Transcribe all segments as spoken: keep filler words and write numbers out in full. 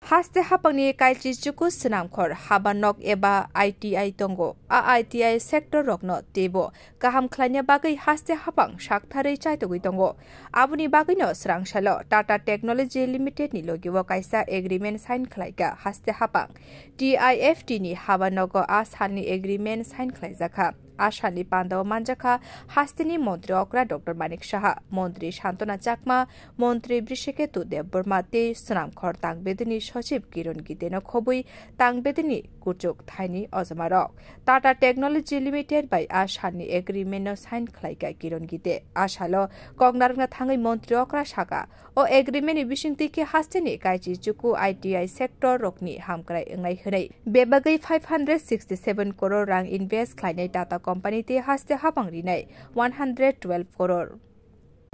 Haste hapangni kaichi chuku swnamkhor haba nok eba I T I tongo. A I T I sector rokno teibo kaham khlaina bagwi haste hapang saktharwi chaitogwi tongo. Aboni bagwino swrang salo Tata Technology Limited ni logi o kaisa agreement sign khlaika haste hapang T I F T ni haba nogo a salni agreement sign khlaijakha. A salni pandao manjakha hasteni montri okra Doctor Manik Saha, montri Santona Chakma, montri Brisiketu Debbarma tei swnamkhor tangbedini sochib Kiron Giteno khobwi tangbedini kuchuk thaini ojomarok. Tata Technology Limited bai a salni agreement no sign khlaika Kiron Gite. A salo kok narwkna thangwi montri okra saka, o agreement ni bisingtwi khe hasteni kaichi chuku I T I sector rokni hamkrai wngnai hwnwi bebagwi five hundred sixty seven crore rang invest khlainai Tata Company tei haste hapang rinai one hundred twelve crore.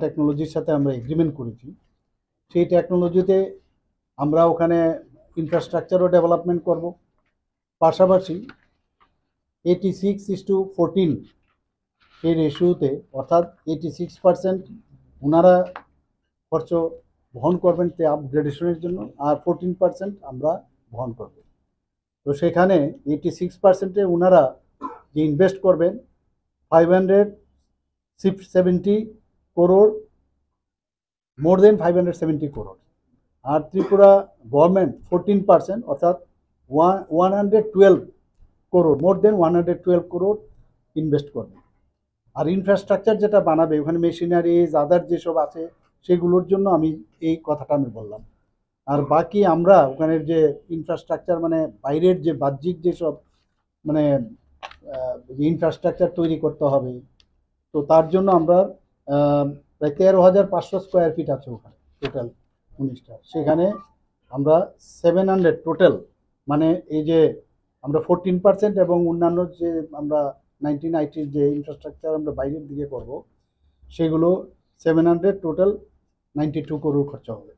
টেকনোলজির সাথে আমরা এগ্রিমেন্ট করেছি। সেই টেকনোলজিতে আমরা ওখানে ইনফ্রাস্ট্রাকচারও ডেভেলপমেন্ট করব। পাশাপাশি eighty six is to fourteen এই রেশিওতে, অর্থাৎ এইটি সিক্স পার্সেন্ট ওনারা খরচ বহন করবেন তে আপগ্রেডেশনের জন্য, আর ফোরটিন পার্সেন্ট আমরা বহন করব। তো সেখানে এইটি সিক্স পার্সেন্টে ওনারা যে ইনভেস্ট করবেন five hundred seventy crore, more than five hundred seventy crore. আর ত্রিপুরা গভর্নমেন্ট ফোরটিন পার্সেন্ট, অর্থাৎ one one hundred twelve crore, more than one hundred twelve crore invest করবে। আর ইনফ্রাস্ট্রাকচার যেটা বানাবে, ওখানে মেশিনারিজ, আদার যেসব আছে, সেগুলোর জন্য আমি এই কথাটা আমি বললাম। আর বাকি আমরা ওখানে যে ইনফ্রাস্ট্রাকচার, মানে বাইরের যে বাহ্যিক যেসব, মানে ইনফ্রাস্ট্রাকচার তৈরি করতে হবে, তো তার জন্য আমরা আহ, প্রায় তেরো হাজার পাঁচশো স্কোয়ার ফিট আছে ওখানে টোটাল উনিশটা। সেখানে আমরা সেভেন হান্ড্রেড টোটাল, মানে এই যে আমরা ফোরটিন পার্সেন্ট এবং অন্যান্য যে আমরা নাইনটিন আইটির যে ইনফ্রাস্ট্রাকচার আমরা বাইরের দিকে করব, সেগুলো seven hundred total ninety two crore খরচা হবে।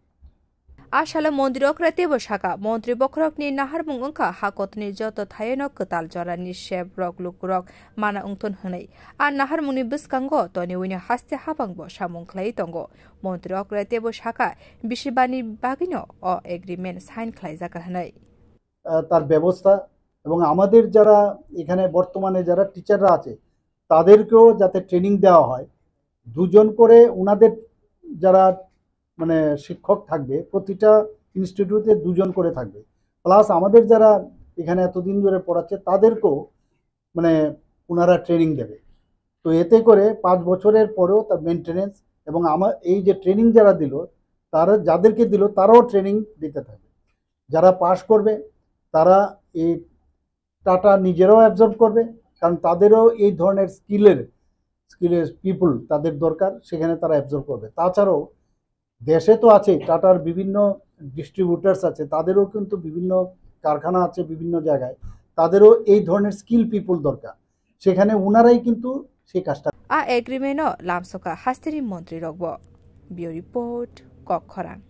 A salo montri okra teibo saka, montri bokhorokni naharmung wngkha ha kotorni joto thaiono kwtal jorani sep rok lukurok mana wngthun hwnwi. A naharmungni bwskango toniwino haste hapangbo samung khlaiwi tongo. Montri okra teibo saka, bisibani bagwino o agreement sign khlaijak hwnwi. আহ, তার ব্যবস্থা এবং আমাদের যারা এখানে বর্তমানে যারা টিচাররা আছে, তাদেরকেও যাতে ট্রেনিং দেওয়া হয়। দুজন করে ওনাদের যারা, মানে, শিক্ষক থাকবে, প্রতিটা ইনস্টিটিউটে দুজন করে থাকবে, প্লাস আমাদের যারা এখানে এতদিন ধরে পড়াচ্ছে, তাদেরকেও, মানে, ওনারা ট্রেনিং দেবে। তো এতে করে পাঁচ বছরের পরেও তার মেইনটেনেন্স এবং আমার এই যে ট্রেনিং যারা দিল, তারা, যাদেরকে দিল, তারাও ট্রেনিং দিতে থাকবে। যারা পাস করবে, তারা এই টাটা নিজেরাও অ্যাবজর্ব করবে, কারণ তাদেরও এই ধরনের স্কিলের, স্কিলের পিপল তাদের দরকার, সেখানে তারা অ্যাবজর্ব করবে। তাছাড়াও দেশে তো আছে, টাটার বিভিন্ন ডিস্ট্রিবিউটার্স আছে, তাদেরও কিন্তু বিভিন্ন কারখানা আছে বিভিন্ন জায়গায়, তাদেরও এই ধরনের স্কিল পিপল দরকার, সেখানে ওনারাই কিন্তু সেই কাজটা। A agreement no lamsoka hasteni montri rokbo. Bureau report, Kokkhorang.